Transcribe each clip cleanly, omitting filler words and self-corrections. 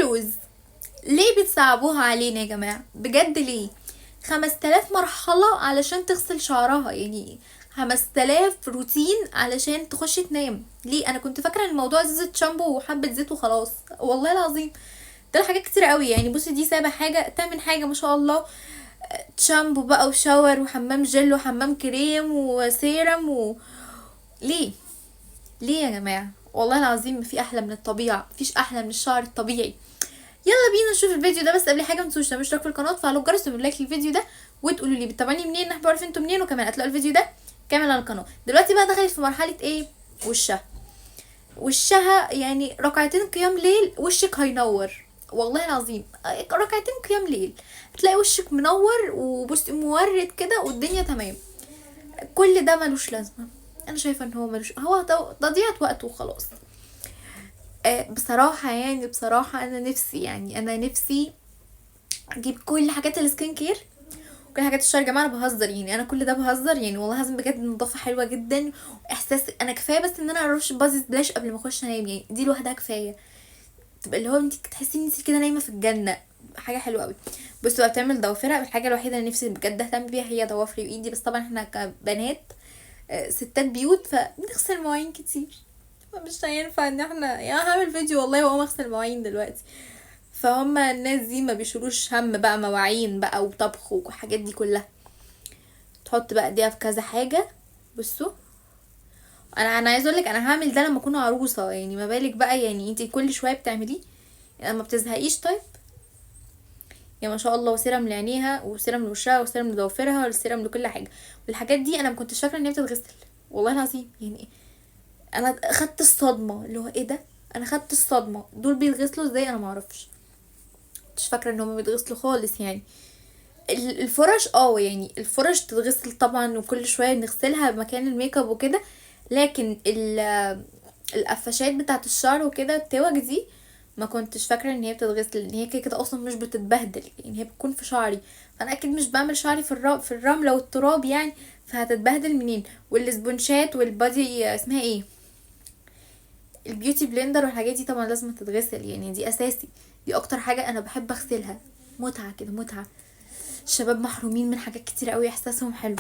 لوز. ليه بتصعبوها علينا يا جماعة؟ بجد ليه؟ 5000 مرحلة علشان تغسل شعرها، يعني 5000 روتين علشان تخش تنام. ليه؟ انا كنت فاكرة ان الموضوع زيت شامبو وحبة زيت وخلاص، والله العظيم ده حاجات كتير قوي. يعني بصي دي سابع حاجة، تامن حاجة ما شاء الله، شامبو بقى و shower وحمام جل وحمام كريم وسيرم ليه؟ ليه يا جماعة؟ والله العظيم ما في احلى من الطبيعة، مفيش احلى من الشعر الطبيعي. يلا بينا نشوف الفيديو ده. بس قبل حاجة ما تنسوش تعملوا اشتراك في القناة وتفعلوا الجرس وتعملوا like للفيديو ده وتقولوا لي بتتابعوني منين، انا بعرف انتوا منين، وكمان هتلاقوا الفيديو ده كامل على القناة. دلوقتي بقى دخلت في مرحلة ايه؟ وشها. وشها يعني ركعتين قيام ليل وشك هينور، والله العظيم ركعتين قيام ليل هتلاقي وشك منور وبص مورد كده والدنيا تمام. كل ده ملوش لازمه، انا شايفه ان هو ملوش، هو تضييع وقت وخلاص. بصراحة يعني، بصراحة انا نفسي، يعني انا نفسي اجيب كل حاجات ال skin care وكل حاجات الشعر. يا جماعة انا بهزر، يعني انا كل ده بهزر، يعني والله العظيم بجد النظافة حلوة جدا. احساس انا كفاية بس ان انا ارش body splash قبل ما اخش انام، يعني دي لوحدها كفاية، تبقى اللي هو انت تحسي ان انت كده نايمة في الجنة، حاجة حلوة قوي. بصوا بقى بتعمل ضوافرها، الحاجة الوحيدة اللي نفسي بجد اهتم بيها هي ضوافري وايدي، بس طبعا احنا كبنات، ستات بيوت فبنغسل مواعين كتير، مش هينفع ان احنا يعني هعمل فيديو والله واقوم اغسل مواعين دلوقتي. فهم الناس دي ما بيشيلوش هم بقى مواعين بقى وطبخ والحاجات دي كلها. تحط بقى ايديها في كذا حاجة. بصوا انا عايزه اقول لك انا هعمل ده لما اكون عروسه، يعني ما بالك بقى، يعني انتي كل شوية بتعمليه يعني ما بتزهقيش. طيب يا ما شاء الله، وسيرم لعينيها وسيرم لوشها وسيرم لضوافرها وسيرم لكل حاجة. والحاجات دي انا ما كنتش فاكره ان هي بتتغسل والله العظيم، يعني انا خدت الصدمة اللي هو ايه ده، انا خدت الصدمة دول بيتغسلوا ازاي انا ما اعرفش، مش فاكره ان هم بيتغسلوا خالص. يعني الفرش، يعني الفرش تتغسل طبعا وكل شوية نغسلها مكان الميك اب وكده، لكن القفشات بتاعه الشعر وكده التوج دي ما كنتش فاكره ان هي بتتغسل، ان هي كده كده اصلا مش بتتبهدل، يعني هي بتكون في شعري، فانا اكيد مش بعمل شعري في الرملة والتراب يعني، فهتتبهدل منين؟ والسبونشات وال body اسمها ايه، ال beauty blender والحاجات دي طبعا لازم تتغسل، يعني دي اساسي، دي اكتر حاجة انا بحب اغسلها، متعه كده متعه. الشباب محرومين من حاجات كتير قوي، احساسهم حلو.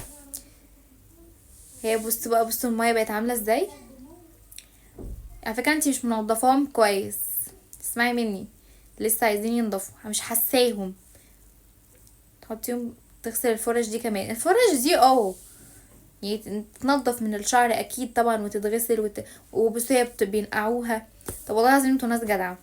هي بصوا بقى، بصوا المية بقت عامله ازاي. على فكرة انتي مش منضفاهم كويس، اسمعي مني، لسه عايزين ينضفوا، مش حاساهم. تحطيهم، تغسل الفرش دي كمان، الفرش دي يعني تتنضف من الشعر اكيد طبعا وتتغسل وبصوا هي بينقعوها. طب والله العظيم انتوا ناس جدعه.